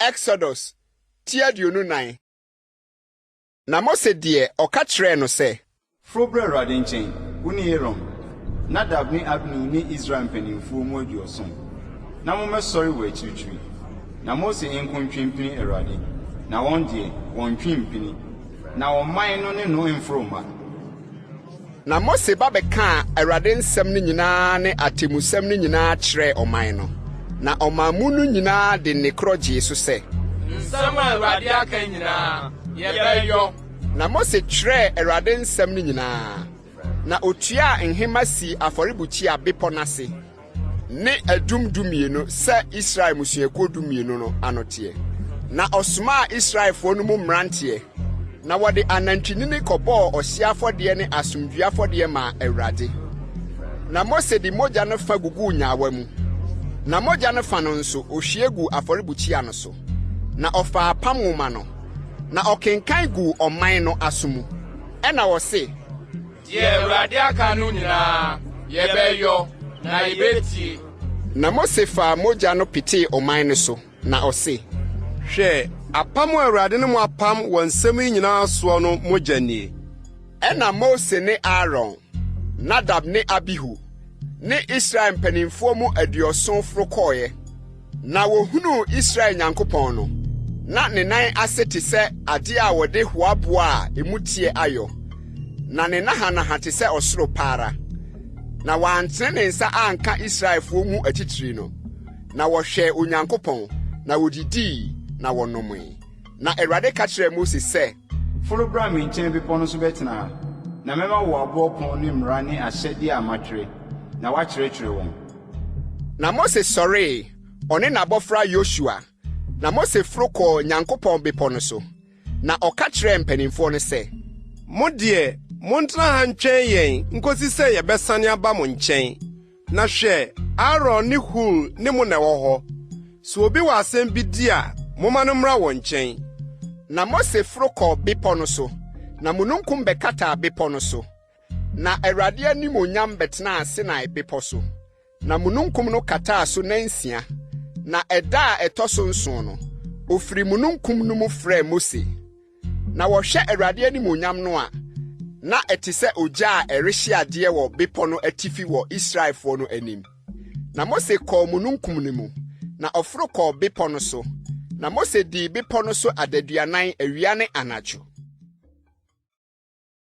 Exodus ti 24. Na Mose deɛ, ɔka kyerɛɛ no sɛ. Foro bra Awurade nkyɛn, wo ne Aaron, Nadab ne Abihu ne Israel mpanimfoɔ mu 70, na mommɛsɔre wɔ akyirikyiri. Na Mose nko ntwe mpini Awurade, na wɔn deɛ, wɔnntwe mmpini, na ɔman no ne no mmforo mmma. Na Mose ba bɛkaa Awurade nsɛm no nyinaa ne atemmusɛm no nyinaa kyerɛɛ ɔman no. Na ɔman mu no nyinaa de nne korɔ gyee so sɛ. Nsɛm a Awurade aka nyinaa, yɛbɛyɔ. Na Mose twerɛɛ Awurade nsɛm no nyinaa, na otuaa nhema sii afɔrebukyia bepɔ no ase. Ne adum 12 sɛ Israel mmusuakuo 12 no ano teɛ. Na ɔsomaa Israelfoɔ no mu mmeranteɛ, na wɔde anantwinini kɔbɔɔ ɔhyeɛ afɔdeɛ ne asomdwoeɛ afɔdeɛ maa Awurade. Na Mose de mogya no fa guguu nyaawa mu, na mogya no fa no nso, ɔhwie guu afɔrebukyia no so. Na ɔfaa apam nwoma no, na ɔkenkan guu ɔman no aso mu. Ɛnna ɔse. Deɛ Awurade aka no nyinaa, yɛbɛyɔ, na yɛbɛtie. Na Mose faa mogya no petee ɔman no so, na ɔse. Hwɛ, apam a Awurade ne mo apam wɔ nsɛm yi nyinaa soɔ no mogya nie. Ɛnna Mose ne Aaron, Nadab ne Abihu, ne Israel mpanimfoɔ mu 70 foro kɔeɛ. Na wɔhunuu Israel Nyankopɔn no, na ne nan ase te sɛ adeɛ a wɔde hoaboɔ a emu teɛ ayɔ, na ne nahanaha te sɛ ɔsoro paara. Na wantene ne nsa anka Israelfoɔ mu atitire no, na wɔhwɛɛ Onyankopɔn, na wɔdidii na wɔnomee. Na Awurade ka kyerɛɛ Mose sɛ. Foro bra me nkyɛn bepɔ no so bɛtena ha, na mɛma wo aboɔ pono ne mmara ne ahyɛdeɛ a matwerɛ, na woakyerɛkyerɛ wɔn. Na Mose sɔree, ɔne n'abɔfra Yosua, na Mose foro kɔɔ Nyankopɔn bepɔ no so. Na ɔka kyerɛɛ mpanimfoɔ no sɛ. Mo deɛ, montena ha ntwɛn yɛn nkosi sɛ yɛbɛsane aba mo nkyɛn. Na hwɛ, Aaron ne Hur ne mo na ɛwɔ hɔ. Sɛ obi wɔ asɛm bi di a, momma no mmra wɔn nkyɛn. Na Mose foro kɔɔ bepɔ no so, na mununkum bɛkataa bepɔ no so. Na Awurade animuonyam bɛtenaa Sinai bepɔ so, na mununkum no kataa so nnansia. Na ɛda a ɛtɔ so nson no, ɔfiri mununkum no mu frɛɛ Mose. Na wɔhwɛ Awurade animuonyam no a, na ɛte sɛ ogya a ɛrehye adeɛ wɔ bepɔ no atifi wɔ Israelfoɔ no anim. Na Mose kɔɔ mununkum no mu, na ɔforo kɔɔ bepɔ no so. Na Mose dii bepɔ no so adaduanan awia ne anadwo.